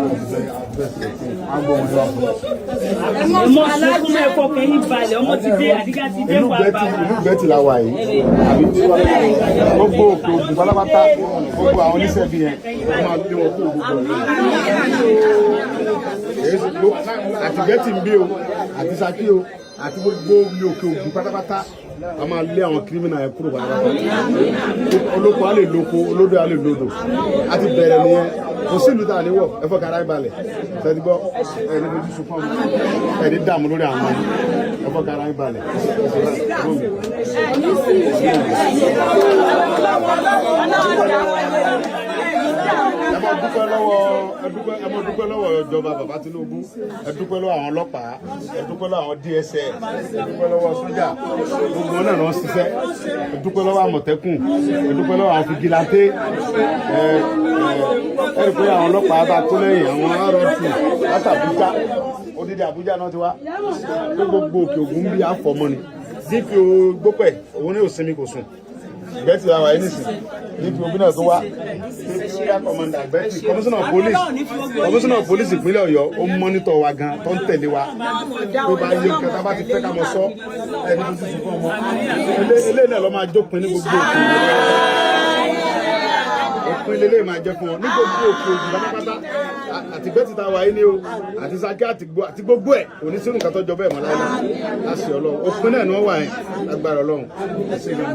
Ọmọ sunkún mọ́, ẹ̀kọ́ kẹ́yìn balẹ̀, ọmọ ti dé, àdígá ti dé. Ìlú wà Gbẹ́tì, bá ìlú Gbẹ́tì la wà yìí, àbí gbogbo òkè ògùn pátápátá, gbogbo àwọn oníṣẹ́ bí yẹn, wọ́n máa lé wọn kúrò gbogbo ọ̀rẹ́ àti Gbẹ́tì ń bí o, àti Ṣakí o, àti gbogbo ilé òkè ògùn pátápátá. A máa lé àwọn criminal yẹn kúrò pátápátá. Olóko á lè lóko, olódò á lè lódò. A ti bẹ̀rẹ̀ nìyẹn. Kò sí ìlú tá a ní wọ̀. Ẹ fọ́ kára balẹ̀ ṣẹ́ni gbọ́, ẹ ní fojú sunkún ọmọ, ẹ ní dààmú lórí àwọn ọmọ. Ẹ fọ́ kára balẹ̀. Ẹ máa dúpẹ́ lọ́wọ́, ẹ máa dúpẹ́ lọ́wọ́ ìjọba bàbá Tinubu. Ẹ dúpẹ́ lọ́wọ́ àwọn ọlọ́pàá, ẹ dúpẹ́ lọ́wọ́ àwọn DSS, ẹ dúpẹ́ lọ́wọ́ sójà, gbogbo wọn náà lọ ṣiṣẹ́. Ẹ dúpẹ́ lọ́wọ́ Àmọ̀tẹ́kùn, ẹ dúpẹ́ lọ́wọ́ àwọn vigilante. Ẹ ẹ rí i pé àwọn ọlọ́pàá bá tó lẹ́yìn àwọn RRT láti Àbújá, odidi Àbújá náà ti wá pé gbogbo òkè ògùn bí àfọmọ́ ni. DPO Gbópẹ̀, òun ní òsinmi, kò sùn. Gbẹ́tì la wà yìí nísìn. DPO bí náà tó wá, area commander Gbẹ́tì, commissioner of police ìpínlẹ̀ Ọ̀yọ́, ó ń monitor wa gan, tó ń tẹ̀lé wa tó bá yé nǹkan tá a bá ti fẹ́ ká mọ sọ. Ẹni tó ti fún ọmọ eléyìí náà lọ́ máa jópin ní gbogbo òkè. Òpin lélẹ́yìí máa jẹ́ fún ọ ní gbogbo òkè ògùn pátápátá, àti Gbẹ́tì tá a wà yìí ni o, àti Ṣakí, àti gbogbo ẹ̀. Kò ní sínú nǹkan tó jọ bẹ́ẹ̀ mọ́ láyé láṣẹ Ọlọ́run. Òpin náà ni wọ́n wà yẹn, lágbára Ọlọ́run. Ẹ ṣé gan.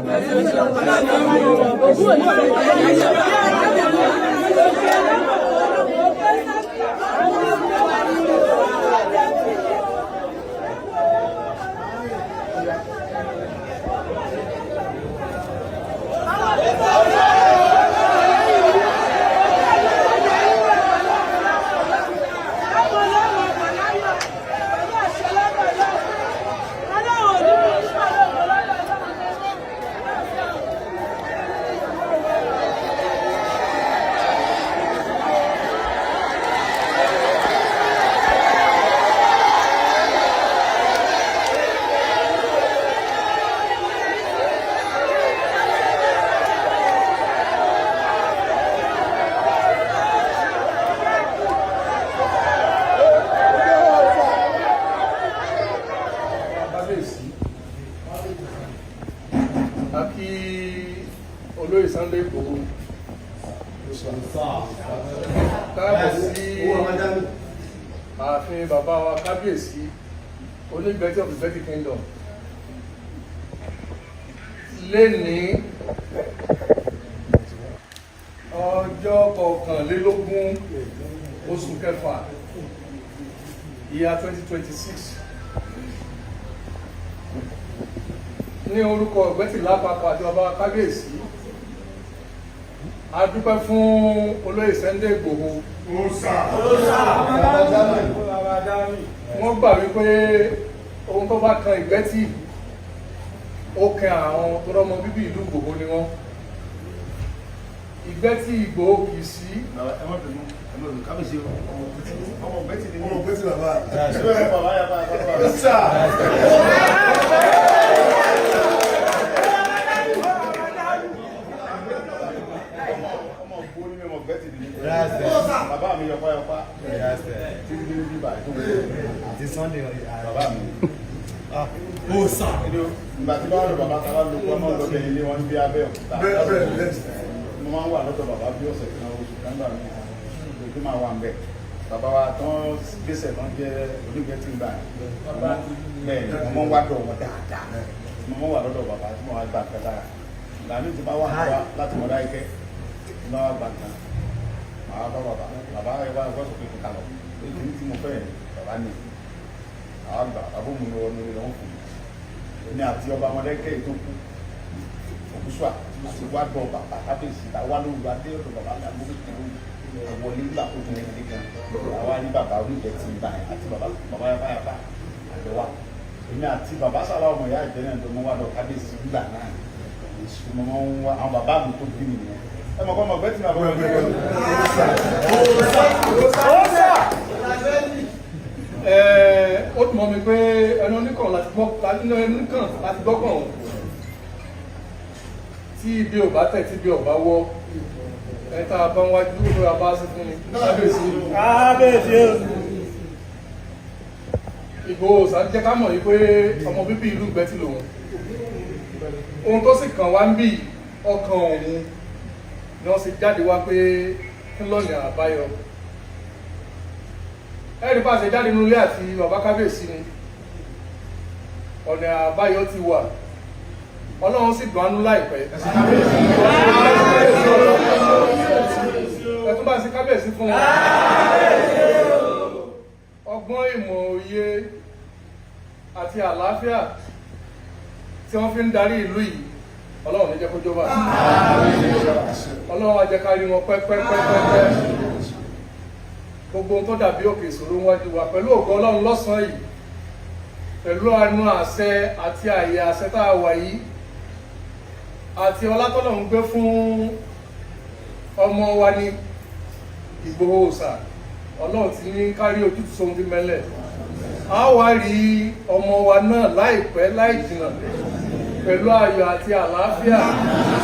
Kábíyèsí, a kí olóyè Sunday Igboho káàbọ̀ sí ààfin bàbá wa, kábíyèsí Onígbẹ́tì of the Ìgbẹ́tì Kingdom. Lénìí, ọjọ́ 21 oṣù kẹfà, ìyá 2026, ní orúkọ Ìgbẹ́tì lápapọ̀ àti bàbá kábíyèsí, a dúpẹ́ fún olóyè Sunday Igboho. Wọ́n gbà wípé ohun tó bá kan Ìgbẹ́tì, ó kan àwọn tó rọ́mọ bíbí ìlú Ìgbòho ni wọ́n. Ìgbẹ́tì Ìgbòho kì í sí. Ẹ má bínú, ẹ má bínú, kábíyèsí, ọmọ Ìgbẹ́tì ni. Ọmọ Ìgbẹ́tì bàbá. Ṣé bẹ́ẹ̀ bàbá yà bá yà bá. Sà. Ọmọ ògbó ní mímọ Ìgbẹ́tì ni. Bàbá mi yọpá yọpá títí dé bíbá. Àti Sunday. Bàbá mi. Ìgbà tí báwọn lọ bàbá tá a bá lọ kó ọmọ lọ bẹ ilé wọn bí Abẹ́òkúta. Bẹ́ẹ̀. Mo máa ń wà lọ́dọ̀ bàbá bí ọ̀sẹ̀ kan, oṣù kan gbà mí. Òkú máa wà ń bẹ̀. Bàbá wa tán gbèsè tán jẹ́ Onígbẹ́tì gbà. Bẹ́ẹ̀ ni, mo máa ń wá dọ̀ wọn dáadáa. Mo máa ń wà lọ́dọ̀ bàbá tí mo wá gbà nǹkan lára. Ìgbà mi ti bá wà wá láti Mọdákẹ́kẹ́, tí bá wà gbà nǹkan. Màá bá bàbá. Bàbá ẹ wá ẹgbẹ́ sọ pé kíkà lọ. Èyí tí mo fẹ́ yẹn, bàbá ní. Àwọn àgbà, bàbá òun ni wọ́n ní wọ́n fún mi. Èmi àti ọba Mọdákẹ́kẹ́ yìí tó kú, Òkúṣùà, àti wá dọ̀ bàbá kábíyèsí ta wá lóru adé ọ̀dọ̀ bàbá mi àgbókè tó wọlé nígbà tó tún ní gan. Àwa ní bàbá Onígbẹ́tì ń bá yẹn àti bàbá bàbá yàrá yàrá àjọ wa. Èmi àti bàbá sàlá ọmọ ìyá ìjẹ́ náà tó mú wá lọ kábíyèsí nígbà náà. Mo máa ń wá àwọn bàbá mi tó bí mi nìyẹn. Ẹ mọ̀ kọ́ ọmọ Ìgbẹ́tì náà bọ́. Ó dùn mọ́ mi pé ẹnu oníkàn láti gbọ́, ẹnu oníkàn láti gbọ́kàn o. Tí ibi ò bá tẹ̀, tí ibi ò bá wọ́, Ẹni tá a bá ń wájú ló ra bá sí fún ni. Kábíyèsí. Kábíyèsí o. Ìgbòho Òòṣà jẹ́ ká mọ̀ yìí pé ọmọ bíbí ìlú Ìgbẹ́tì lòun. Ohun tó sì kàn wá ń bì ọkàn òun ni wọ́n sì jáde wá pé kí lọ́nà àbáyọ. Ẹ̀rí bá ṣe jáde nínú ilé àti bàbá kábíyèsí ni ọ̀nà àbáyọ ti wà. Ọlọ́run sì gbọ́nú láìpẹ́. Ẹ tún bá ṣe kábíyèsí fún wọn. Ọgbọ́n, ìmọ̀, òye àti àlàáfíà tí wọ́n fi ń darí ìlú yìí, Ọlọ́run ní jẹ́ kó jọba. Ọlọ́run á jẹ́ ká rí wọn pẹ́pẹ́pẹ́pẹ́. Gbogbo ohun tó dàbí òkè ìṣòro wájú wa, pẹ̀lú ògo Ọlọ́run, lọ́sàn-án yìí, pẹ̀lú àánú àṣẹ àti àyè àṣẹ tá a wà yìí àti ọlá tọ́lọ́run gbé fún ọmọ wa ní Ìgbòho Òòṣà, Ọlọ́run ti ní kárí ojútùú sóhun tí mẹ́lẹ̀. A wá rí ọmọ wa náà láìpẹ́ láì jìnà pẹ̀lú ayọ̀ àti àlàáfíà.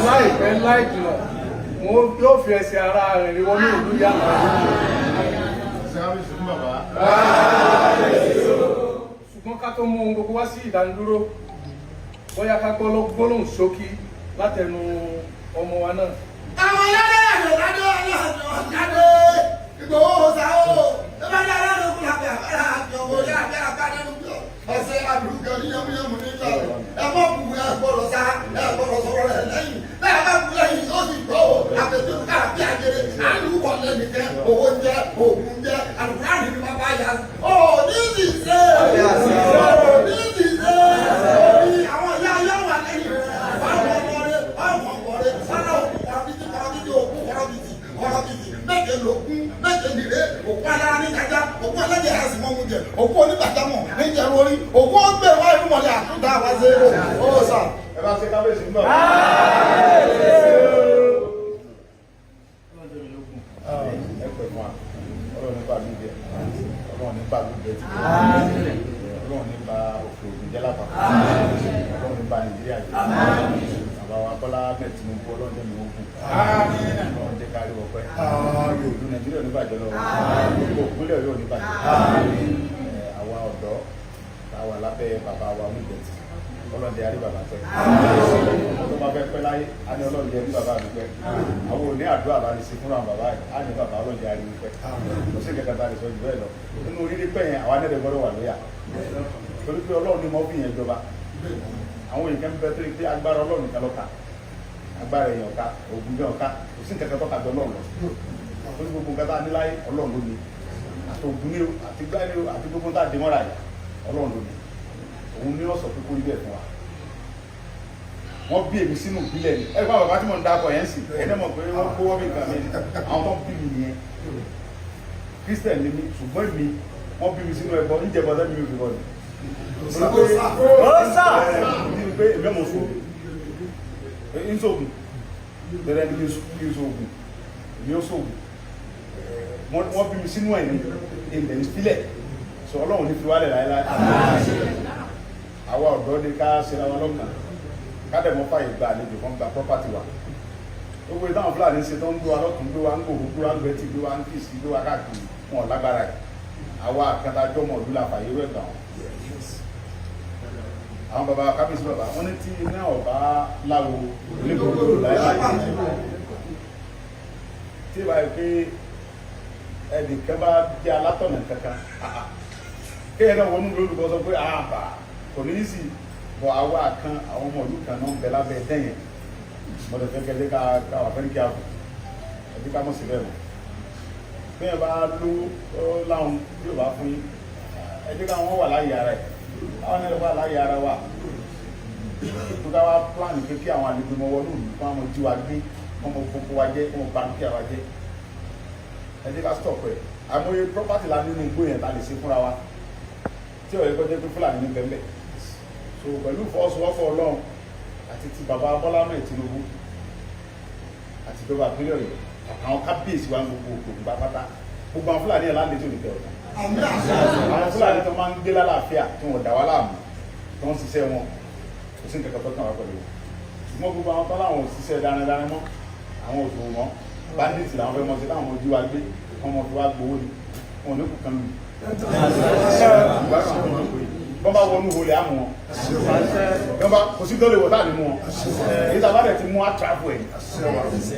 Láìpẹ́ láì jìnà, wọn yóò fi ẹsẹ̀ ara rẹ̀ rí wọnú ìlú yàrá. Kábíyèsí fún bàbá. Ṣùgbọ́n ká tó mú ohun gbogbo wá sí ìdánidúró, bóyá ká gbọ́ gbólóhùn ṣókí látẹnu ọmọ wa náà. Àwọn aládé àlọ́ ládé Ìgbòho Òòṣà o, ẹ bá dé aládé òkú làbẹ́ àbẹ́rẹ́ àti ọmọ orí àbẹ́ àbẹ́ nínú ẹsẹ̀ àdúgbò ní yẹmúyẹmú nígbà rẹ̀. Ẹ mọ̀ kú, ẹ gbọ́dọ̀ sá, ẹ gbọ́dọ̀ sọ̀rọ̀ rẹ̀ lẹ́yìn bẹ́ẹ̀ bá kú lẹ́yìn ó sì gbọ́ o. Àtẹ̀tẹ̀ káàbí àjẹrẹ àlùkò lẹ́nìkẹ́ owó jẹ́ òògùn jẹ́ àlùkùránì ní bàbá yà ó ní ti ṣe ó ní ti ṣe orí àwọn ìyá yóò wà lẹ́yìn rẹ̀ ọmọ ọmọ rẹ̀ ọmọ ọmọ rẹ̀ sára òkú kọ̀rọ̀bìtì kọ̀rọ̀bìtì òkú kọ̀rọ̀bìtì kọ̀rọ̀bìtì méje lògún méje nìrè òkú alára ní jájá, òkú ẹlẹ́jẹ̀ ẹ̀sìn mọ́mú jẹ, òkú onígbàjámọ̀ ní jẹun orí òkú ó gbé wá inú mọ̀lẹ́ àtúntà wá sí ó sà. Ẹ bá ṣe kábíyèsí fún bàbá. Ẹ pẹ̀ fún wa. Ọlọ́run nípa ló jẹ, Ọlọ́run nípa ló jẹ ti, Ọlọ́run nípa òkè ògùn jẹ́ lápapọ̀, Ọlọ́run nípa Nàìjíríà jẹ́. Bàbá wa Bọ́lá Ahmed Tinubu, Ọlọ́run jẹ́ mi ogun, Ọlọ́run jẹ́ kárí ọpẹ́. Ìlú Nàìjíríà ò ní bàjẹ́ lọ́wọ́, gbogbo ìpínlẹ̀ Ọ̀yọ́ ò ní bàjẹ́. Àwa ọ̀dọ́ tá a wà lábẹ́ bàbá wa Onígbẹ̀tì, Ọlọ́run jẹ́ àrí bàbá pẹ́. Tó bá fẹ́ pẹ́ láyé, á ní Ọlọ́run jẹ́ rí bàbá mi pẹ́. Àwọn òní àdúrà bá lè ṣe fúnra bàbá yìí, á ní bàbá, Ọlọ́run jẹ́ àrí mi pẹ́. Kò sí kẹ̀kẹ́ tá a lè sọ jù bẹ́ẹ̀ lọ nínú orílẹ̀ pẹ́ yẹn. Àwa náà lè gbọ́dọ̀ wà lóyà torí pé Ọlọ́run ní mọ́ fi yẹn jọba. Àwọn èèyàn kan bẹ tó yẹ pé agbára Ọlọ́run nìkan ló ká, agbára èèyàn ká, ògùn jẹ́ ọ̀ká, kò sí nǹkan kan tó ká jọ Ọlọ́run lọ, torí gbogbo nǹkan tá a ní láyé, Ọlọ́run ló ní. Àti ògùn ní o, àti gbá ní o, àti gbogbo tá a dé mọ́ra yìí, Ọlọ́run ló ní. Òun ní ọ̀sọ̀ pé kó rí bẹ́ẹ̀ fún wa. Wọ́n bí èmi sínú ìbílẹ̀ ni. Ẹ fún àwọn bàbá tí mò ń dákọ̀ yẹn sì ẹ dẹ́ mọ̀ pé wọ́n kó wọ́n bí nǹkan mi ni. Àwọn tó bí mi nìyẹn. Christian ni mi, ṣùgbọ́n èmi, wọ́n bí mi sínú ẹbọ níjẹ̀bọ sẹ́mi mi ò fi bọ̀ ni. Òòṣà. Ní pé èmi ọmọ sóògùn ń sóògùn tẹ́lẹ̀ ní kí n sóògùn, èmi ó sóògùn. Wọ́n bí mi sínú ẹ̀ ní ilẹ̀ ní sílẹ̀ sọ. Ọlọ́run ní fi wálẹ̀ láéláé. Àwa ọ̀dọ́ ni ká ṣera wa lọ́kàn, ká dẹ̀ mọ́ fàyè gba àlejò kan gba property wa. Gbogbo ìtàwọn Fúlàní ṣe tó ń gbé wa lọ́tún, gbé wa ń gbòòrò, gbé wa ń gbẹ́tì, gbé wa ń kìsì, gbé wa káàkiri, wọn ò lágbára ẹ̀. Àwa àkàtàjọ́mọ̀ ìlú la fàyè rẹ̀ gbà wọn. Àwọn baba kábíyèsí, baba wọn ní tí iná ọba láwo onígbòkòrò láyé tí ìbá yìí pé ẹnìkan bá jẹ́ alátọ̀nà kankan kéèyàn náà wọnú lórúkọ sọ pé àbà kò ní í sì bọ̀. Àwa kan, àwọn ọmọ ìlú kan náà ń bẹ lábẹ́ dẹ́yẹn mọ̀tò fẹ́ kẹ́lẹ́ ká ká wà fẹ́ẹ́ kí a kù ẹbí ká mọ̀ sí bẹ́ẹ̀ mọ̀. Bẹ́ẹ̀ bá ló ó láwọn tí ò bá fún yín, ẹ jẹ́ káwọn wà láyé ara ẹ̀, káwọn náà wà láyé ara wa tó ká wá plan pé kí àwọn àlejò mọ wọnú ìlú kí wọ́n mọ jí wa gbé, wọ́n mọ gbogbo wa jẹ́, wọ́n mọ bà dúkìá wa jẹ́. Ẹ jẹ́ ká stop ẹ̀. Àmọye property la nínú igbó yẹn ta lè ṣe fúnra wa tí ó yẹ kó jẹ́ pé Fúlàní ní bẹ́ẹ̀. So pẹ̀lú ìfọwọ́sowọ́pọ̀ Ọlọ́run àti ti bàbá Bọ́lá náà Tinubu àti ìjọba ìpínlẹ̀ Ọ̀yọ́ àtàwọn kábíyèsí wa, gbogbo òkè pátá, gbogbo àwọn Fúlàní yẹn lálejò nìkẹ́ ọ̀tá. Àwọn Fúlàní tó máa ń gbé lálàáfíà, tí wọn dà wá láàmú, tó ń ṣiṣẹ́ wọn, kò sí nǹkan kan tó kàn wá pẹ̀lú wọn. Ṣùgbọ́n gbogbo àwọn tó láwọn ò ṣiṣẹ́ darandaran mọ́, àwọn òṣòwò mọ́. Bandit làwọn fẹ́ mọ sí, táwọn ọmọ ojú wa gbé, wọn mọ fi wá gbowó ni, wọn ò ní kú kan lù. Bọ́n bá wọnú olè àmú wọn, bọ́n bá kò sí tó lè wọ̀ táà ní mú wọn. Èyí tàbá rẹ̀ ti mú àtàkù ẹ̀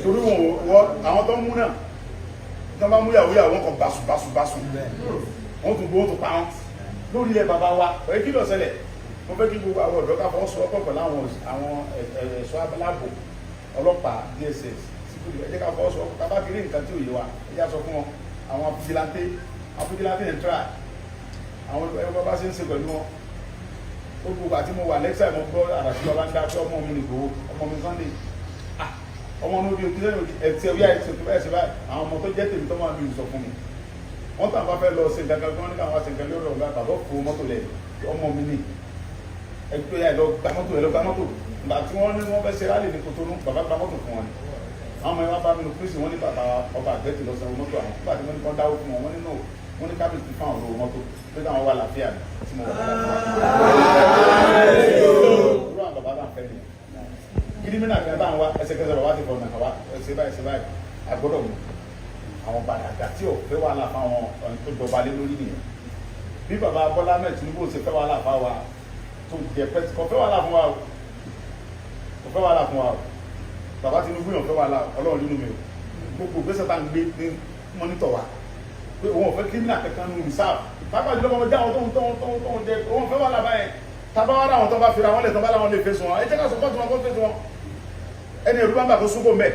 torí wọn wọ àwọn tó ń mú náà, tó bá mú yàwó yàwó wọn kàn báṣu báṣu báṣu, wọn tún gbowó tó pa wọn lórí ilẹ̀ bàbá wa. Ọ̀rẹ́, kí ló ṣẹlẹ̀? Mo fẹ́ kí gbogbo àwọn ọ̀dọ́ ká fọwọ́sowọ́pọ̀ pẹ̀lú àwọn ẹ̀ṣọ́ aláàbò, ọlọ́pàá, DSS, ẹ jẹ́ ká fọwọ́sowọ́pọ̀. Tá a bá fi rí nǹkan tí ò yé wa, ẹ jẹ́ á sọ fún wọn. Àwọn vigilante, àwọn vigilante ń try, àwọn ẹgbẹ́ bá ṣe ń ṣe pẹ̀lú wọn. Ó gbogbo àti mo wà lẹ́sà, mo gbọ́ àràsí ọba ń dá pé ọmọ mi nìgbòho, ọmọ mi Sunday, ọmọ mi obi òkú ẹtì ẹwíyá ẹtì òkú báyìí ṣe báyìí. Àwọn ọmọ tó jẹ́ tèmi tó máa ń lu sọ fún mi, wọ́n tàn bá fẹ́ lọ ṣe nǹkan kan, wọ́n ní káwọn wá ṣe nǹkan lórí ọ̀gá bàbá fún mọ́tò lẹ̀, ọmọ mi ní ẹgbẹ́ ẹ lọ gba mọ́tò, ẹ lọ gba mọ́tò. Ìgbà tí wọ́n ní wọ́n fẹ́ ṣe rally ní Kotonu, bàbá gba mọ́tò fún wọn ni. Àwọn ọmọ yẹn wá bá mi nù kírísì, wọ́n ní bàbá ọba àgbẹ̀tì lọ sanwó mọ́tò àwọn. Nígbà tí wọ́n ní kọ́ dáwó fún wọn, wọ́n ní no, wọ́n ní kábíyèsí fún àwọn olówó mọ́tò pé káwọn wà láfíà ní tí mo wà láfíà. Irú àwọn bàbá bá ń fẹ́ nìyẹn. Criminal kan bá ń wá, ẹsẹ̀kẹsẹ̀ bàbá ti fọ̀nà wá, ẹsẹ̀ báyìí, ẹsẹ̀ báyìí, àgbọ́dọ̀ mú àwọn bàdàgà tí ò fẹ́ wàhálà fáwọn tó jọba lé lórí nìyẹn. Bí bàbá Bọ́lá mẹ́ẹ̀ Tinubu ṣe fẹ́ wàhálà fáwa tó jẹ pẹ́, kò fẹ́ wàhálà fún wa o, kò fẹ́ wàhálà fún wa o. Bàbá Tinubu yàn fẹ́ wàhálà. Ọlọ́run nínú mi o, gbogbo gbèsè tá à ń gbé ní monitor wa pé òun ò fẹ́ criminal kankan nínú reserve, pápá jùlọ ọmọdé àwọn tó ń jẹ, òun ò fẹ́ wàhálà báyẹn. Tábà wà láwọn tó bá fira wọn lẹ̀, tó bá láwọn lè fèsì wọn, ẹ jẹ́ ká support wọn kó fèsì wọn. Ẹni ẹ̀rú bá ń bà kó súnkò mẹ́.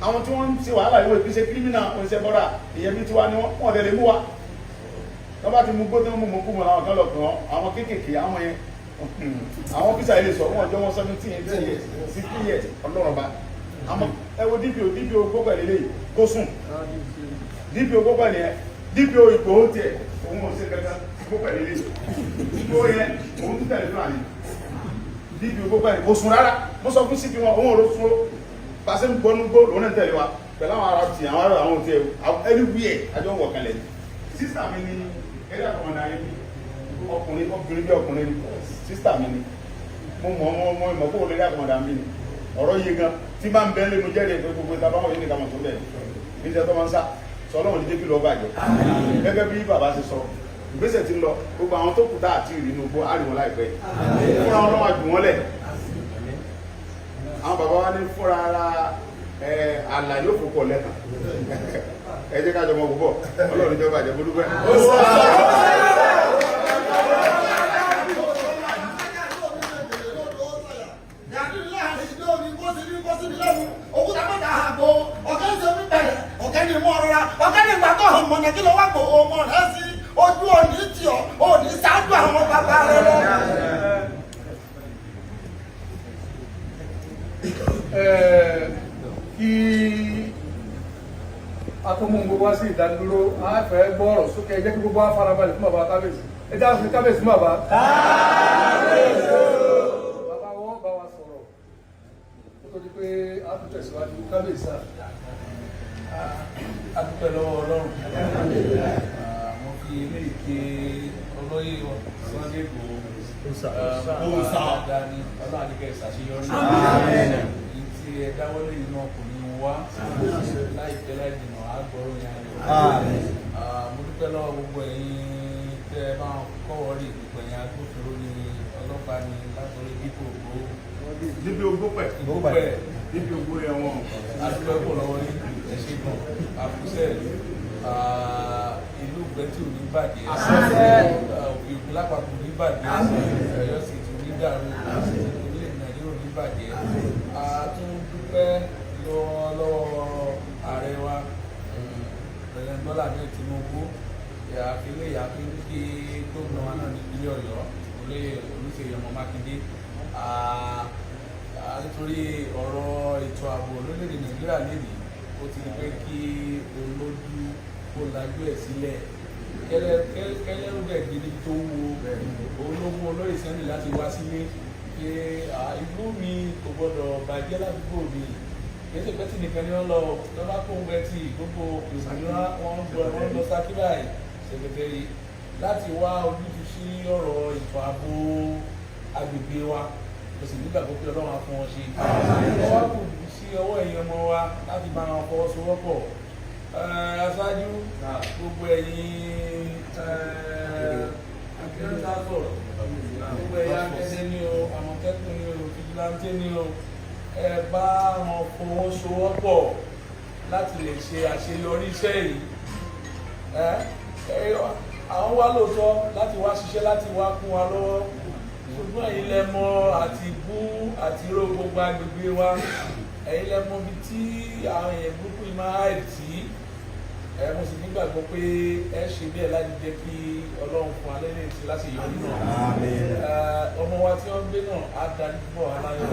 Àwọn tí wọ́n ń ṣe wàhálà ìwé ìpínṣẹ́ criminal oníṣẹ́ bọ́dà ìyẹn bí tiwa ni wọ́n tẹ̀lé mú wa. Wọ́n bá ti mú gbóná mú mú kú mọ́ làwọn kan lọ pè wọ́n. Àwọn kéékèèké, àwọn yẹn, àwọn officer yìí lè sọ wọ́n jọ wọn 17, 18 years, 16 years. Ọlọ́run bá àmọ́ ẹ wo DPO, DPO gbọ́pẹ̀ lélẹ́yìí kó sùn. DPO gbọ́pẹ̀ nìyẹn. DPO Ìgbòho tiẹ̀, òun ò ṣe kankan. Gbọ́pẹ̀ lélẹ́yìí, DPO yẹn, òun tún tẹ̀lé Fúlàní. DPO gbọ́pẹ̀ kò sùn rárá. Mo sọ fún CP wọn, òun ò ló sùn ó pàṣẹ ń gbọ́nú gbó, lòun náà tẹ̀lé wa pẹ̀lú àwọn ará ti àwọn ará àwọn òtí ẹ̀ anywhere àjọ wọ̀ kan lẹ̀. Sister mi ni area commander yẹn bí ọkùnrin, ọkùnrin bí ọkùnrin ni sister mi ni. Mo mọ̀ mọ̀ mọ̀ mọ̀ kó o lè area commander mi ni. Ọ̀rọ̀ yìí gan tí máa ń bẹ́ lé, mo jẹ́rìí pé gbogbo ìta báwọn yìí nìkan mọ̀ tó bẹ̀ ní iṣẹ́ tó máa ń sá sọ. Ọlọ́run ní jẹ́ kí lọ́ọ́ bàjẹ́. Gẹ́gẹ́ bí bàbá ṣe sọ, ìgbésẹ̀ ti ń lọ. Gbogbo àwọn tó kù tá àti ìrìnnú gbó àríwọ̀n láìpẹ́, fúnra wọn lọ́wọ́ àjù wọn lẹ̀. Àwọn bàbá wa ní fúnra ara ẹ àlà yóò fòkọ̀ lẹ́kàn. Ẹ jẹ́ ká jọ mọ púpọ̀. Ọlọ́run jọba àjẹ́ bó dúpẹ́. Ọ̀kẹ́ ni mọ́ rọra, ọ̀kẹ́ ni ìgbà tó hàn mọ̀nà kí ló wá gbò ọmọ rẹ̀ sí ojú òní tì ọ́ òní ṣáájú àwọn bàbá rẹ lọ. Kí a tó mú gbogbo wá sí ìdánidúró, a fẹ́ gbọ́ ọ̀rọ̀ sókè. Ẹ jẹ́ kí gbogbo wa farabalẹ̀ fún bàbá kábíyèsí. Ẹ jẹ́ àfi kábíyèsí fún bàbá. Bàbá wọn bá wa sọ̀rọ̀ kó tó di pé a tún tẹ̀síwájú. Kábíyèsí sà. A dúpẹ́ lọ́wọ́ Ọlọ́run. Mo fi eléyìí ké olóyè Sunday Igboho dáadáa ní Ọlọ́run àdìgẹ́ ìṣàṣeyọrí èyí tí ẹ dáwọ́lé yìí náà kò ní wá láìpẹ́ láì jìnnà àgbọ̀rọ̀ yẹn ayọ̀. Mo dúpẹ́ lọ́wọ́ gbogbo ẹ̀yin tẹ́ ẹ bá ń kọ́wọ́ rí, gbogbo ẹ̀yin agbófinró ní, ọlọ́pàá ní, látọ̀rí dípò ògbó Níbi ogbó pẹ̀. Ìgbópẹ̀. Níbi ogbó yẹn wọn. Adúpẹ́ pọ̀ lọ́wọ́ yín, ẹ ṣé gan àkúṣẹ́ ìlú Ìgbẹ́tì ò ní bàjẹ́, Òkè Ògùn lápapọ̀ ò ní bàjẹ́, Ọ̀yọ́ sì tún ní dàrú, orílẹ̀ Nàìjíríà ò ní bàjẹ́. A tún dúpẹ́ lọ́wọ́ ààrẹ wa, President Bọ́lá Ahmed Tinubu. Àfilẹ̀ ìyàfi ń kí gómìnà wa náà ní ìpínlẹ̀ Ọ̀yọ́, olóyè Olúṣèyí ọmọ Mákindé, nítorí ọ̀rọ̀ ètò ààbò lórílẹ̀‐èdè Nàìjíríà lénìí, ó ti di pé kí olójú kó lajú ẹ̀ sílẹ̀, kẹlẹ́rú dẹ̀ gidi tó wo ológun olóyè Sunday láti wá sílé pé ìlú mi kò gbọdọ̀ bàjẹ́, ládùúgbò mi. Kìí ṣe Ìgbẹ́tì nìkan ni wọ́n lọ lọ́ba kó ń Gbẹ́tì, gbogbo ìlú wọn lọ Ṣakí báyìí ṣèkẹtẹrì láti wá ojútùú sí ọ̀rọ̀ ètò ààbò agbègbè wa. Kò sì nígbàgbọ́ pé Ọlọ́run á fún wọn ṣe. Wọ́n wá kù sí ọwọ́ ẹ̀yin ọmọ wa láti bá wọn fọwọ́sowọ́pọ̀. Aṣáájú, gbogbo ẹ̀yin akérèdọ́tọ̀, gbogbo ẹ̀yin akẹ́dẹ́ ní o, Àmọ̀tẹ́kùn ní o, vigilante ní o, ẹ bá wọn fọwọ́sowọ́pọ̀ láti lè ṣe àṣeyọrí iṣẹ́ yìí. Ẹ àwọn wá lóòótọ́ láti wá ṣiṣẹ́, láti wá kún wa lọ́wọ́, ṣùgbọ́n ẹ̀yin lẹ mọ̀ àti bú àti ró gbogbo agbègbè wa. Ẹ̀yin lẹ mọ̀ ibi tí àwọn èèyàn burúkú yìí máa hide sí. Ẹ mo sì nígbàgbọ́ pé ẹ ṣe bẹ́ẹ̀ láti jẹ́ kí Ọlọ́run fún alẹ́ lè ṣe láti yọrí náà. Ọmọ wa tí wọ́n gbé náà á darí bọ̀ aláyọ̀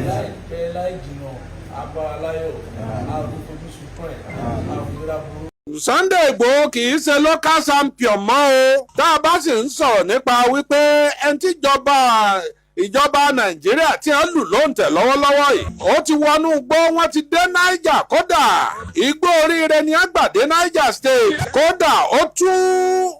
láìpẹ́ láì jìnnà, á bá wa láyọ̀, á kó fojú sunkún ẹ̀, á fi rà burú. Sunday Igboho kì í ṣe local champion mọ́ o. Tá a bá sì ń sọ̀rọ̀ nípa wípé ẹni tí ìjọba Nàìjíríà tí wọ́n lù lóǹtẹ̀ lọ́wọ́lọ́wọ́ yìí, ó ti wọnú igbó, wọ́n ti dé Niger. Kódà igbó oríire ni wọ́n gbà dé Niger State. Kódà ó tún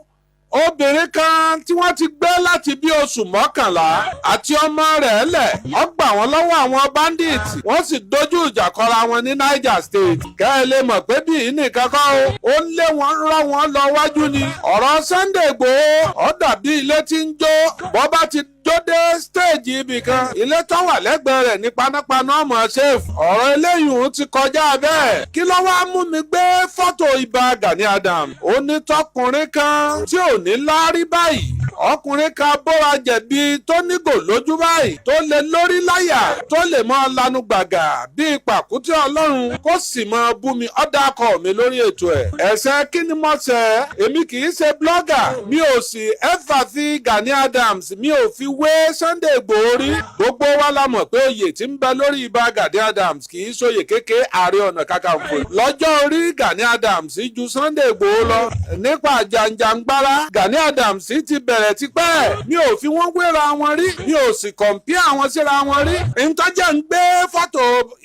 obìnrin kan tí wọ́n ti gbé láti bí oṣù 11 àti ọmọ rẹ̀ lẹ̀, ó gbà wọ́n lọ́wọ́ àwọn bandits, wọ́n sì dojú ìjà kọra wọn ní Niger State. Kẹ́ ẹ lè mọ̀ pé bí yìí nìkan kọ́ o, ó ń lé wọn, rọ́ wọn lọ wájú ni. Ọ̀rọ̀ Sunday Igboho, ó dàbí ilé tí ń jó. Bọ́ bá ti jó dé stage ibì kan, ilé tó wà lẹ́gbẹ̀ẹ́ rẹ̀ ní panápaná ọmọ ṣéèfù. Ọ̀rọ̀ eléyìí ti kọjá bẹ́ẹ̀. Kí ló wá mú mi gbé fọ́tò Ìbà Gani Adams? Onítọ́kùnrin kan tí ò ní láárí báyìí, ọkùnrin kan bóra jẹ̀bi, tó nígò lójú báyìí, tó lè lórí láyà, tó lè mọ́ lanu gbàgà bíi pàkúté Ọlọ́run, kó sì mọ́ bú mi, ọ̀dà akọ mi lórí ètò ẹ̀. Ẹ̀sẹ̀ kí ni mo ṣẹ̀? Èmi kì í ṣe blogger, mi ò sì ẹ́fà fi Gani Adams, mi ò fi wé Sunday Igboho rí. Gbogbo wa la mọ̀ pé oyè tí ń bẹ lórí Ìbà Gani Adams kì í ṣòye kékeré. Ààrẹ Ọ̀nà Kakanfò, lọ́jọ́ orí, Gani Adams ju Sunday Igboho lọ. Nípa jàǹjàǹgbara, Gani Adams ti bẹ̀rẹ̀ tipẹ́. Mi ò fi wọ́n wéra wọn rí, mi ò sì compare àwọn síra wọn rí. Ntọ́jà ń gbé fọ́tò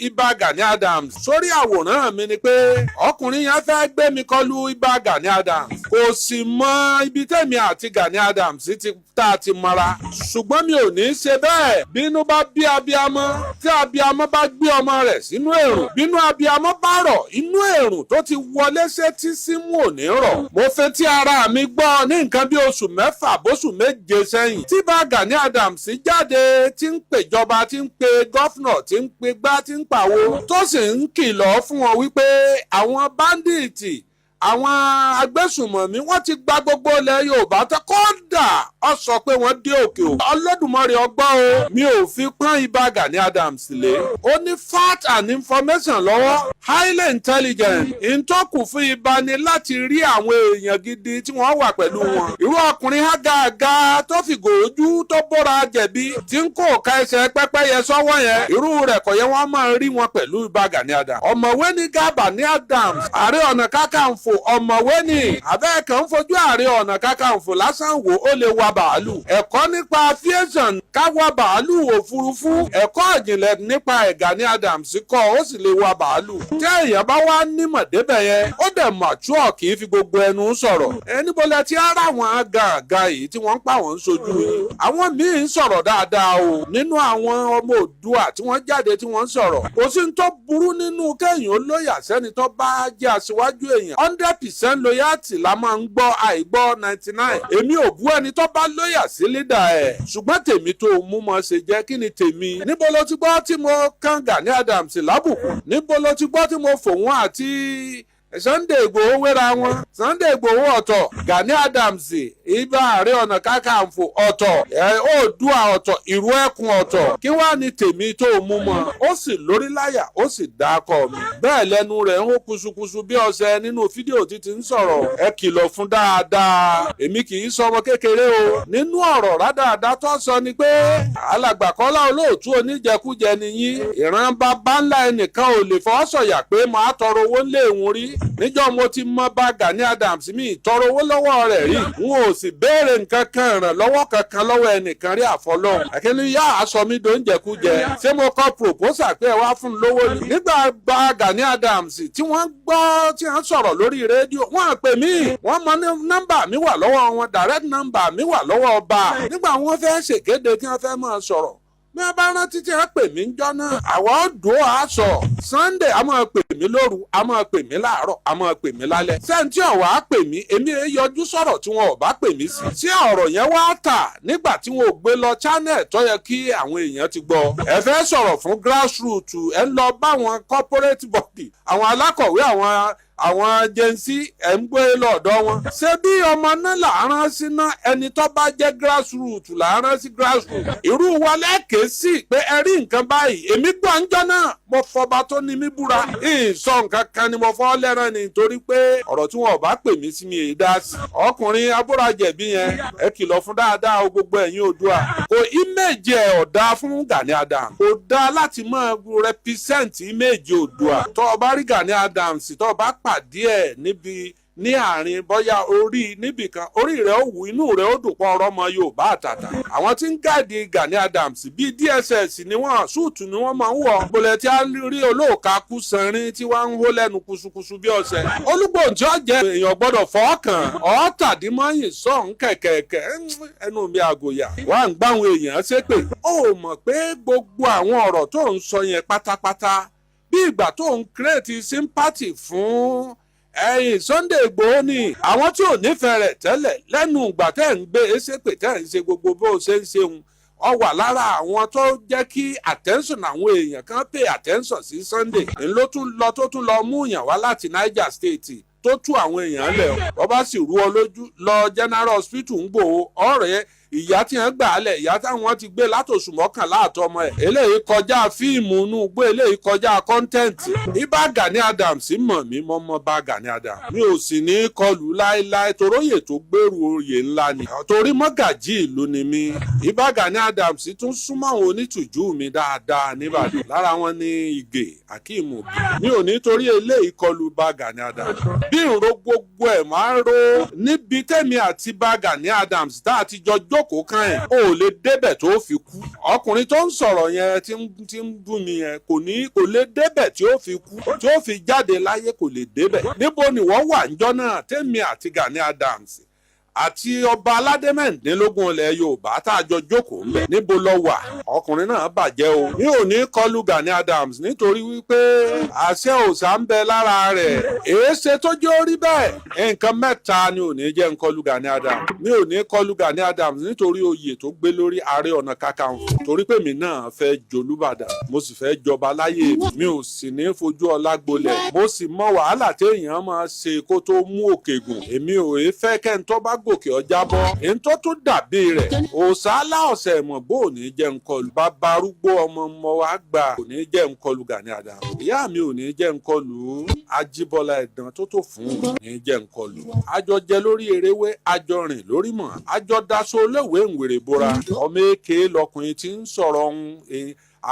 Ìbà Gani Adams sórí àwòrán mi ni pé ọkùnrin yẹn fẹ́ gbé mi kọlu Ìbà Gani Adams. Kò sì mọ ibi tẹ̀mí àti Gani Adams ti tá a ti mọ́ra, ṣùgbọ́n mi ò ní í ṣe bẹ́ẹ̀. Bínú bá bí abiamọ, tí abiamọ bá gbé ọmọ rẹ̀ sínú èrùn, bínú abiamọ bá rọ̀, inú èrùn tó ti wọlé sétí símú ò ní rọ̀. Mo fetí ara mi gbọ́ ní nǹkan bí oṣù 6 bóṣù 7 sẹ́yìn tí bá Gani Adams jáde, tí ń pèjọba, tí ń pe governor, tí ń pe gbá, tí ń pàwo, tó sì ń kìlọ̀ fún wọn wípé àwọn bandits, àwọn agbésùnmọ̀mí, wọ́n ti gba gbogbo ilẹ̀ Yorùbá tó. Kódà ó sọ pé wọ́n dé òkè o. Ọlọ́dùmarè ọgbọ́n o, mi ò fi pọ́n Ìbà Gani Adams lé. Ó ní fact and information lọ́wọ́, highly intelligent. Ìtọ́kù fún Ìbà ni láti rí àwọn èèyàn gidi tí wọ́n wà pẹ̀lú wọn. Irú ọkùnrin hágàgà tó fìgò ojú tó bóra jẹ̀bi, tí ń kó ọ̀ka ẹsẹ̀ pẹ́pẹ́yẹ sọ́wọ́ yẹn, irú rẹ̀ kò yẹ wọ́n máa rí wọn pẹ̀lú Ìbà Gani Adams. Ọ̀mọ̀wé ní Gani Adams, Ààrẹ Ọ̀nà Kakanfò, ọ̀mọ̀wé ni. Abẹ́ẹ̀kan ń fojú Ààrẹ Ọ̀nà Kakanfò lásán wò, ó lè wa bàálù. Ẹ̀kọ́ nípa aviation, ká wa bàálù òfurufú, ẹ̀kọ́ ìjìnlẹ̀ nípa ẹ̀, Gani Adams kọ́, ó sì lè wa bàálù. Tí èèyàn bá wá nímọ̀ débẹ̀ yẹn, ó dẹ̀ mature, kì í fi gbogbo ẹnu sọ̀rọ̀. Ẹni bọ́lá tí ara àwọn gàǹgà yìí tí wọ́n ń pa wọ́n ń sojú yìí, àwọn míì ń sọ̀rọ̀ dáadáa o nínú àwọn ọmọ Òdua tí wọ́n jáde tí wọ́n ń sọ̀rọ̀. Kò sí ní tó burú nínú kéèyàn ó loyal sẹ́ni tó bá jẹ́ aṣíwájú èèyàn. 100% loyalty la máa ń gbọ́, àìgbọ́ 99. Èmi ò bú ẹni tó bá loyal sí leader ẹ̀, ṣùgbọ́n tèmi tó mú mọ́ ṣe jẹ́ kí ni tèmi? Níbo ló ti gbọ́ tí mo kàn Gani Adams lábùkù? Níbo ló ti gbọ́ tí mo fòun àti Sunday Igboho wéra wọn? Sunday Igboho ọ̀tọ̀, Gani Adams, Ìbà Ààrẹ Ọ̀nà Kakanfò ọ̀tọ̀, Oòduà ọ̀tọ̀, Ìrú Ẹkùn ọ̀tọ̀. Kí wàá ní tèmi tó mú mọ́? Ó sì lórí láyà, ó sì dákọ̀ mi bẹ́ẹ̀. Lẹ́nu rẹ̀ ń hó kusukusu bí ọṣẹ nínú fídíò títí ń sọ̀rọ̀. Ẹ kìlọ̀ fún dáadáa, èmi kì í sọmọ kékeré o. Nínú ọ̀rọ̀ rádáadáa tó sọ ni pé alàgbà Kọ́lá Olóòtú, oníjẹkújẹ nìyí, ìran bàbá ńlá ẹnìkan ò lè fọwọ́ sọ̀yà pé màá tọrọ owó ńlé ìhun rí. Níjọ́ mo ti mọ bá Gani Adams, mi tọrọ owó lọ́wọ́ rẹ̀ rí, n ò sì béèrè nǹkan kan, ìrànlọ́wọ́ kankan lọ́wọ́ ẹnìkan rí àfọlọ́hún. Àkínní yá aṣọ mi dóúnjẹkújẹ? Ṣé mo kọ proposal pé ẹ wá fún un lówó ni? Nígbà gba Gani Adams tí wọ́n gbọ́ tí wọ́n sọ̀rọ̀ lórí rédíò, wọ́n pè mí, wọ́n mọ nọ́mbà mi wà lọ́wọ́ wọn, direct number mi wà lọ́wọ́ ọba. Nígbà wọ́n fẹ́ ṣèkéde tí wọ́n fẹ́ máa sọ̀rọ̀. Bí wọ́n bá rántí tí wọ́n pè mí ń jọ́ náà, àwọn ọ̀dọ́ àṣọ Sunday a máa pè mí lóru, a máa pè mí láàárọ̀, a máa pè mí lálẹ́. Sẹ́ńtì ọ̀wá pè mí, èmi ẹ yọjú sọ̀rọ̀ tí wọn ò bá pè mí sí. Ṣé ọ̀rọ̀ yẹn wá tà nígbà tí wọn ò gbé lọ channel tó yẹ kí àwọn èèyàn ti gbọ́? Ẹ fẹ́ sọ̀rọ̀ fún grassroots, ẹ ń lọ bá àwọn corporate body, àwọn alákọ̀wé, àwọn agency, ẹ̀ ń gbé lọ́dọ̀ wọn. Ṣé bí ọmọ náà là á rán sí ná? Ẹni tó bá jẹ́ grassroot là á rán sí grassroot. Irú wa lẹ́ẹ̀kẹ́ sí pé ẹ rí nǹkan báyìí. Èmi gbọ́ ńjọ́ náà, mo fọba tó ní mí búra. Ìsọ nǹkan kan ni mo fọ́ lẹ́ràn ni, torí pé ọ̀rọ̀ tí wọn ò bá pè mí sí, mi èyí dá sí. Ọkùnrin abúrajẹ̀bí yẹn, ẹ kìlọ̀ fún dáadáa o. Gbogbo ẹ̀yin Oòduà, kò image ẹ̀ ọ̀dà fún Gani Adams. Kò dáa láti máa represent image Oòduà. Tó o bá rí Gani Adams, tó o bá pàdé ẹ̀ níbi ní àárín, bóyá orí níbìkan, orí rẹ̀ ó wù, inú rẹ̀ ó dùn pọ̀ ọ̀rọ̀ ọmọ Yorùbá àtàtà. Àwọn tí ń guard Gani Adams bíi DSS ni wọ́n, suit ni wọ́n máa ń wọ̀. Gbolẹ̀ tí a rí olóòka kú sanrin tí wọ́n ń hó lẹ́nu kusukusu bí ọ̀sẹ̀. Olúgbòǹtì ọ̀jẹ̀ èèyàn gbọ́dọ̀ fọ́ọ̀kàn ọ̀tàdínmọ́yìn sọ̀hún kẹ̀kẹ̀kẹ̀ ẹnu mi àgòyà wà ń gbáwọn èèyàn ṣépè. Ó mọ̀ pé gbogbo àwọn ọ̀rọ̀ tó ń sọ yẹn pátápátá, bí ìgbà tó ń create sympathy fún ẹ̀yìn Sunday Igboho ni. Àwọn tí ò nífẹ̀ẹ́ rẹ̀ tẹ́lẹ̀, lẹ́nu ìgbà tẹ́ ń gbé ṣépè, tẹ́ ń ṣe gbogbo bó ṣe ń ṣeun, ọ wà lára àwọn tó jẹ́ kí attention àwọn èèyàn kan pay attention sí Sunday. Ń ló tún lọ tó tún lọ mú yàn wá láti Niger State tó tú àwọn èèyàn lẹ̀. Ọ́ bá sì rú ọ lójú, lọ General Hospital ń gbòó ọ̀rẹ́ ìyá tí wọ́n gbà á lẹ̀, ìyá táwọn ti gbé látòṣù 11 àtọmọ ẹ̀. Eléyìí kọjá fíìmù inú igbó, eléyìí kọjá content. Ibà Gani Adams mọ̀ mí, mọ́ mọ́ bá Gani Adams, mi ò sì ní kọlù láéláé, toróyè tó gbèrú, oyè ńlá ni, torí mọ́gàjí ìlú ni mí. Ibà Gani Adams tún súnmọ́ àwọn onítùjú mi dáadáa nìbàdàn, lára wọn ní Ìgè Akeem. Mi ò ní torí eléyìí kọlù bá Gani Adams. Bí ìró gbogbo ẹ̀ máa ń ro níbi tẹ́mi àti bá Gani Adams tá a ti jọ jókòó kan ẹ̀, ó lè débẹ̀ tó fi kú. Ọkùnrin tó ń sọ̀rọ̀ yẹn, tí ń bú mi yẹn, kò ní kò lè débẹ̀ tí ó fi kú, tí ó fi jáde láyé, kò lè débẹ̀. Níbo ni wọ́n wà níjọ́ náà tẹ́mi àti Gani Adams àti ọba aládé 16 ilẹ̀ Yorùbá tá a jọ jókòó ńbẹ̀? Níbo lọ wà? Ọkùnrin náà bàjẹ́ o. Mi ò ní kọlu Gani Adams nítorí wípé àṣẹ òòṣà ń bẹ lára rẹ̀. Èéṣe tó jẹ́ orí bẹ́ẹ̀, nǹkan mẹ́ta ni ò ní jẹ́ ń kọlu Gani Adams. Mi ò ní kọlu Gani Adams nítorí oyè tó gbé lórí, Ààrẹ Ọ̀nà Kakanfò, torí pé mi náà fẹ́ jolúbàdàn, mo sì fẹ́ jọba láyé mi. Ò sì ní fojú ọlá gbolẹ̀. Mo sì mọ wàhálà téèyàn máa ṣe kó tó mú òkè gùn. Èmi ò fẹ́ kẹ́ńtọ́ bá gòkè ọjà bọ́. Èyí tó tún dàbí rẹ̀, òòṣà aláọ̀sẹ̀ ìmọ̀gbó ò ní jẹ́ nkọlù. Bàbá arúgbó ọmọ ọmọ wa gbà ò ní jẹ́ nkọlù Gani Adams. Ìyá mi ò ní jẹ́ nkọlù. Ajíbọ́lá ẹ̀dán tó tó fún ò ní jẹ́ nkọlù. Àjọ jẹ lórí eréwé, àjọ rìn lórí mọ̀, àjọ daṣọ olóòwe ń bora. Ọmọ èké lọkùnrin tí ń sọ̀rọ̀ ohun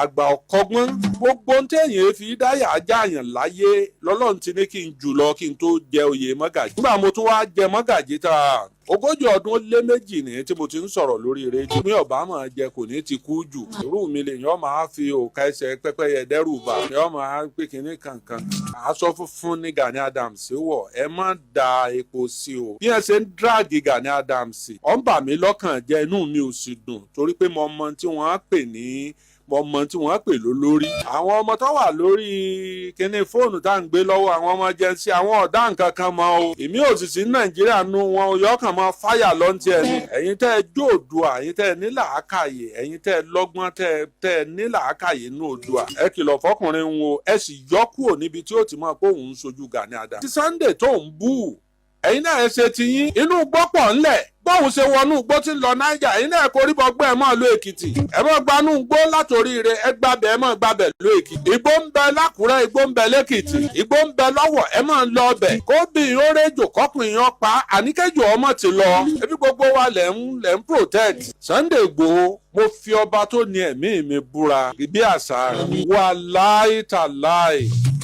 àgbà ọ̀kọ́gbọ́n. Gbogbo ń téèyàn fi dáyà ajáàyàn láyé lọ́lọ́run ti ní kí n jù lọ kí n tó jẹ oyè mọ́gàjì. Nígbà mo tún wá jẹ mọ́gàjì tá, 42 ọdún ní tí mo ti ń sọ̀rọ̀ lórí rédíò. Mi ọ̀bá máa jẹ kò ní ti kú jù. Irú mi lè yàn máa fi òkà ẹsẹ̀ pẹ́pẹ́yẹ dẹ́rù bà. Yàn máa pé kínní kankan. Aṣọ funfun ní Gani Adams wọ̀, ẹ má da epo sí o. Bí ẹ ṣe ń drag Gani Adams, ó ń bà mí lọ́kàn jẹ́, inú mi ò sì dùn, torí pé mo mọ tí wọ́n á pè ní, mo mọ tí wọ́n pè lólórí. Àwọn ọmọ tó wà lórí kíní fóònù tá à ń gbé lọ́wọ́, àwọn ọmọ Gen Z, àwọn ọ̀dà nǹkan kan mọ́ o. Èmi ò sì sí Nàìjíríà nu wọn o, yọkàn mọ́ fáyà lọ́ntì ẹ̀ ni. Ẹ̀yin tẹ́ ẹ jó Oòduà, ẹ̀yin tẹ́ ẹ ní làákàyè, ẹ̀yin tẹ́ ẹ lọ́gbọ́n, tẹ́ ẹ ní làákàyè nínú Oòduà, ẹ kìlọ̀ fọkùnrin wọn o, ẹ sì yọ kúrò níbi tí ó ti mọ̀ pé òun ń sojú Gani Adams. Ti Sunday tó ń bú, ẹ̀yin náà ẹ ṣe tiyín. Inú gbọ́pọ̀ ńlẹ̀ bóun ṣe wọnú igbó tí ń lọ Niger, ẹ̀yin náà korí bọgbẹ́, ẹ̀ mọ́ lọ Èkìtì, ẹ mọ́ gbanú igbó látòríire, ẹ gbàbẹ̀, ẹ mọ́ gbàbẹ̀ lọ Èkìtì. Igbó ń bẹ lákùrẹ́, igbó ń bẹ lẹ́kìtì, igbó ń bẹ lọ́wọ̀, ẹ mọ́ lọ ọbẹ̀. Kóbìnrin ó réjò kọkùnrin yẹn pa àníkẹ́jọ ọmọ ti lọ. Ebi gbogbo wa lẹ̀ ń protect Sunday Igboho. Mo fi ọba tó ní ẹ̀mí mi búra bí àṣà rẹ̀ wàláì tàláì,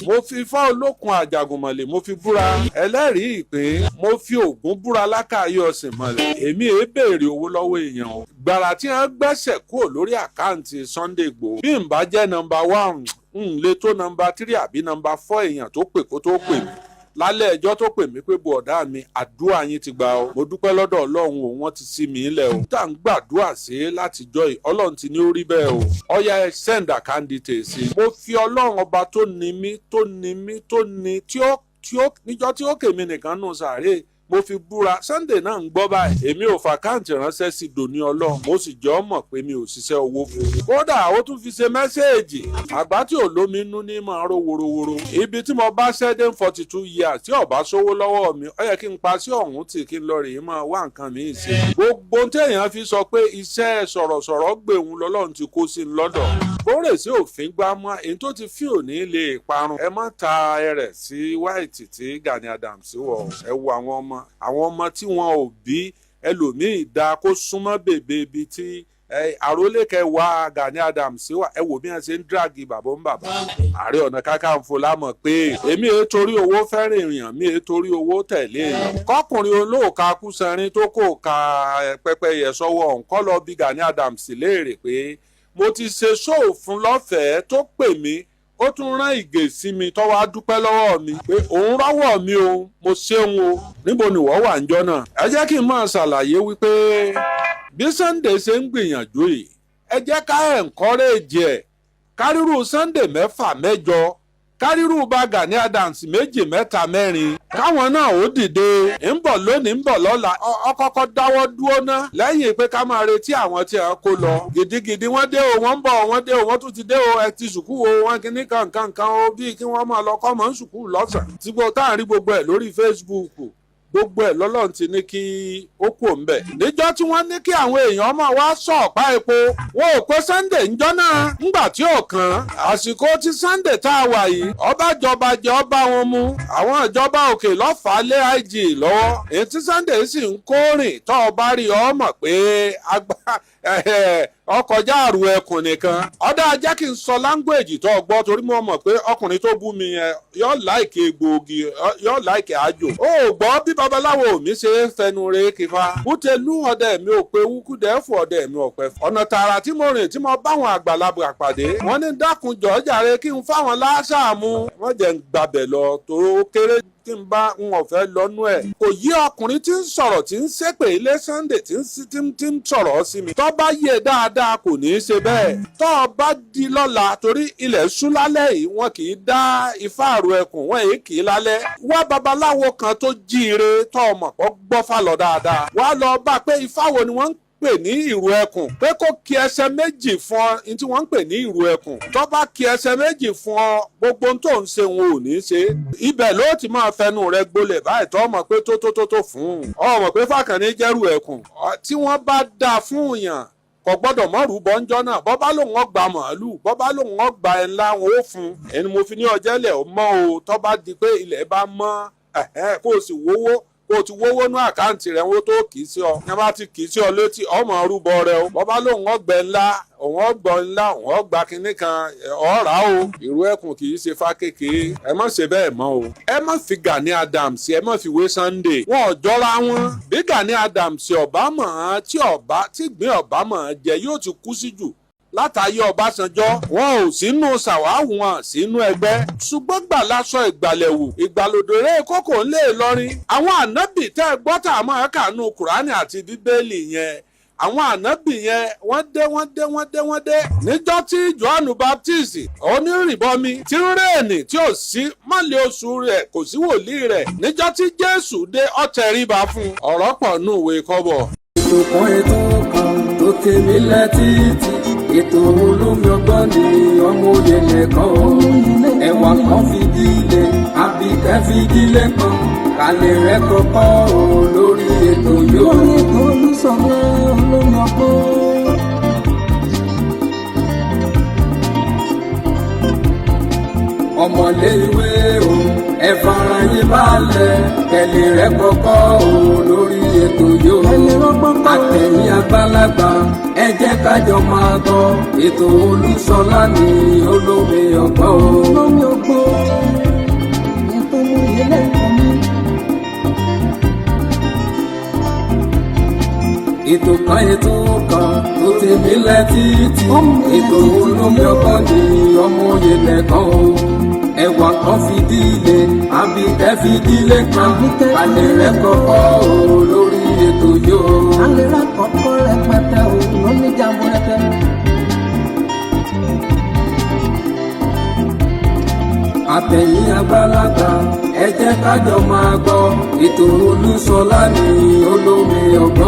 mo fi ifá olókun àjàgùnmọ̀lẹ̀, mo fi búra ẹlẹ́rìí ìpín, mo fi Ògún búra lákàáyé ọ̀sìn mọ̀lẹ̀. Èmi èé béèrè owó lọ́wọ́ èèyàn o. Gbàrà tí wọ́n gbẹ́sẹ̀ kúrò lórí account Sunday Igboho, bí n bá jẹ́ number one, n lè tó number three àbí number four èèyàn tó pè kó tó pè mí. Lálẹ́ ẹjọ́ tó pè mí pé bọ̀dá mi, àdúrà yín ti gbà o, mo dúpẹ́ lọ́dọ̀ Ọlọ́run o, wọ́n ti sí mi lẹ̀ o. Tá à ń gbàdúrà sí látijọ́ yìí, Ọlọ́run ti ní ó rí bẹ́ẹ̀ o. Ọ̀yá, ẹ send account details sí. Mo fi Ọlọ́run Ọba tó ní mí, tó ní mí, tó ní tí ó níjọ́ tí ó kèmí nìkan nù sàárè, mo fi búra. Sunday náà ń gbọ́ báyìí, èmi ò f' account ránṣẹ́ sí dòní Ọlọ́run. Mo sì jọ́ mọ̀ pé mi ò ṣiṣẹ́ owó fún un. Kódà ó tún fi ṣe message. Àgbá tí ò lómi inú ní máa ró worowóró. Ibi tí mo bá ṣẹ́dé 42 years, tí ọ̀bá sówó lọ́wọ́ mi, ó yẹ kí n pa sí ọ̀hún tì, kí n lọ rèé máa wá nǹkan mi ṣe. Gbogbo téèyàn fi sọ pé iṣẹ́ sọ̀rọ̀sọ̀rọ̀ gbèhùn lọ́lọ́run ti kó sí i lọ́dọ̀. Bórè sí òfin gbá mọ́ èyí tó ti fi òní lè parun. Ẹ má ta ẹrẹ̀ sí white tí Gani Adams wọ̀. Ẹ wo àwọn ọmọ tí wọn ò bí ẹlòmíì da kó súnmọ́ bèbè ibi tí àrólé kẹwàá Gani Adams wà. Ẹ wò bí wọn ṣe ń drag bàbá ń bàbá Ààrẹ Ọ̀nà Kakanfò lámọ̀ pé èmi èé torí owó fẹ́ràn èèyàn, mi èé torí owó tẹ̀lé èèyàn. Kọkùnrin olóòka kúsanrin tó kò ka pẹ́pẹ́yẹ sọ́wọ́ ọ̀hún kọ́ lọ bí Gani Adams léèrè pé mo ti ṣe show fún lọ́fẹ̀ẹ́, tó pè mí, ó tún rán ìgè sí mi, tó wá dúpẹ́ lọ́wọ́ mi pé òun rọ́wọ́ mi o, mo ṣeun o. Níbo ni wọ́n wà níjọ́ náà? Ẹ jẹ́ kí n máa ṣàlàyé wípé bí Sunday ṣe ń gbìyànjú yìí, ẹ jẹ́ ká encourage ẹ̀. Kárírù Sunday mẹ́fà mẹ́jọ, kárírù bá Gani Adams méjì mẹ́ta mẹ́rin, káwọn náà ó dìde. Ń bọ̀ lónìí, ń bọ̀ lọ́la, ọ kọ́kọ́ dáwọ́ dúró ná lẹ́yìn pé ká máa retí àwọn tí a kó lọ gidigidi. Wọ́n dé o, wọ́n ń bọ̀, wọ́n dé o, wọ́n tún ti dé o, ẹ ti sùkú o, wọ́n kíní kankankan o, bíi kí wọ́n máa lọ kọ́ mọ́ ń sùkú lọ́sàn-án tí gbogbo tá à ń rí gbogbo ẹ̀ lórí Facebook. Gbogbo ẹ̀ lọ́lọ́run ti ní kí ó kú òǹbẹ̀. Níjọ́ tí wọ́n ní kí àwọn èèyàn máa wá sọ ọ̀pá epo, wọn ò pé Sunday ńjọ́ náà ńgbà tí ò kàn án. Àsìkò tí Sunday tá a wà yìí, ọba jọba jẹ ọba wọn mú àwọn ìjọba òkè lọ́fàá lé IG lọ́wọ́. Èyí tí Sunday sì ń kó rìn, tó o bá rí ọ mọ̀ pé ọkọjá àrùn ẹkùn nìkan. Ọ̀dà, jẹ́ kí n sọ language tó o gbọ́, torí mo mọ̀ pé ọkùnrin tó bú mi yẹn yóò like egbòogi, yóò like àjò. Ó gbọ́ bí babaláwo mi ṣe é fẹnu re kífa kútẹ́lú ọdẹ mi ò pé wúkúdẹ́fù ọdẹ mi ò pẹ́. Ọ̀nà tààrà tí mo rìn, tí mo báwọn àgbàlagbà pàdé, wọ́n ní dákun jọ̀ọ́ jàre kí n fáwọn láṣàmú. Wọ́n jẹ́ ń gbàbẹ̀ lọ tó kéré tí n bá ń ọ̀fẹ́ lọ́nú ẹ̀. Kò yí ọkùnrin tí ń sọ̀rọ̀, tí ń ṣépè ilé Sunday, tí ń sọ̀rọ̀ sí mi. Tó bá yé dáadáa, kò ní í ṣe bẹ́ẹ̀. Tó bá di lọ́la, torí ilẹ̀ ṣú lálẹ́ yìí, wọn kì í dá ifá àrò ẹkùn, wọn èyí kì í lálẹ́. Wá babaláwo kan tó jíire, tó ọmọ pọ̀ gbọ́fà lọ dáadáa. Wá lọ bá pé ifá wo ni wọ́n ń pè ní ìrù ẹkùn, pé kó kí ẹsẹ̀ méjì fún ọ ní tí wọ́n ń pè ní ìrù ẹkùn. Tó bá kí ẹsẹ̀ méjì fún ọ, gbogbo ohun tó ń ṣe wọn ò ní ṣe. Ibẹ̀ ló ti máa fẹnu rẹ gbolẹ̀ báyìí, tó mọ̀ pé tó tó tó tó fún un, ọ mọ̀ pé fàkànní jẹ́rù ẹkùn. Tí wọ́n bá dáa fún yàn, kò gbọ́dọ̀ mọ́ rúbọ ńjọ́ náà. Bọ́ bá lòun ọgbà màálù, bọ́ bá lòun ọgbà ẹ̀ ńlá, wọn ó fún un. Ẹni mo fi ní ọjọ́ ilẹ̀ mọ́ o. Tó bá di pé ilẹ̀ bá mọ́, kó o sì wówó, kó o ti wówó ní account rẹ̀, wọ́n tó kì í sí ọ. Ní wọ́n bá ti kì í sí ọ létí, ọmọ rúbọ rẹ o. Bọ́ bá lòun ọgbẹ́ ńlá, òun ọgbọ́n ńlá, òun ọgbà kínní kan ọ̀rá o. Ìrú ẹkùn kì í ṣe fá kékeré. Ẹ má ṣe bẹ́ẹ̀ mọ́ o. Ẹ má fi Gani Adams, ẹ má fi wé Sunday, wọn ò jọra wọn. Bí Gani Adams ọba mọ̀ ọ́n tí ọba tí gbìn ọba mọ̀ ọ́n jẹ, yóò ti kú sí jù látàyè Ọbásanjọ́. Wọn ò sínú ṣàwáwù, wọn sínú ẹgbẹ́, ṣùgbọ́n gbà lásọ ìgbàlẹ̀wù ìgbàlódéré kókò ńlẹ̀ Ìlọrin. Àwọn ànábì tẹ́ ẹ gbọ́ tà máa kànú Kùránì àti Bíbélì yẹn, àwọn ànábì yẹn, wọ́n dé, wọ́n dé, wọ́n dé, wọ́n dé. Níjọ́ tí Johannu Baptist onírìbọmi tí ń rèèní, tí ò sí mọ́lẹ̀ oṣù rẹ̀, kò sí wòlíì rẹ̀. Níjọ́ tí Jésù dé, ó tẹríba fún un. Ọ̀rọ̀ pọ̀ nù ìwé kọ́bọ̀. Ètò kan, ètò kan tó tèmi létí, ètò olómi ọgbọ́n ni ọmọ òye lẹ́kọ̀ọ́. Ẹ̀wà kan fìdílé àbíkẹ́ fìdílé kan kálẹ̀ rẹ̀ kọ́kọ́ o lórí ètò yóò. Lórí ètò Olúṣọlá olómi ọgbọ́n. Ọmọlé ìwé o, ẹ fara yín balẹ̀ kẹ́lẹ́ rẹ̀ kọ́kọ́ o lórí ètò yóò. Kẹ́lẹ́ rọ́gbọ́n kọ́. Àtẹ̀yìn àgbàlagbà, ẹ jẹ́ kájọ máa gbọ́ ètò Olúṣọlá ní olómi ọgbọ́n o. Olómi ọgbọ́n ètò mú ilé ẹ̀kọ́ mi. Ètò kan, ètò kan tó ti mílẹ̀ títì. Ètò olómi ọgbọ́n ni ọmọ òye lẹ́kàn o. Ẹwà kan fìdílé, àbíkẹ́ fìdílé kan. Alẹ́ rẹ̀ kọ́kọ́ o lórí ètò yóò. Alẹ́ rà kọ́kọ́ rẹpẹtẹ o lóní jamburẹtẹ. Àtẹ̀yìn àgbàlagbà, ẹ jẹ́ ká jọ máa gbọ́. Ètò Olúṣọlá ní olómi ọgbọ́n.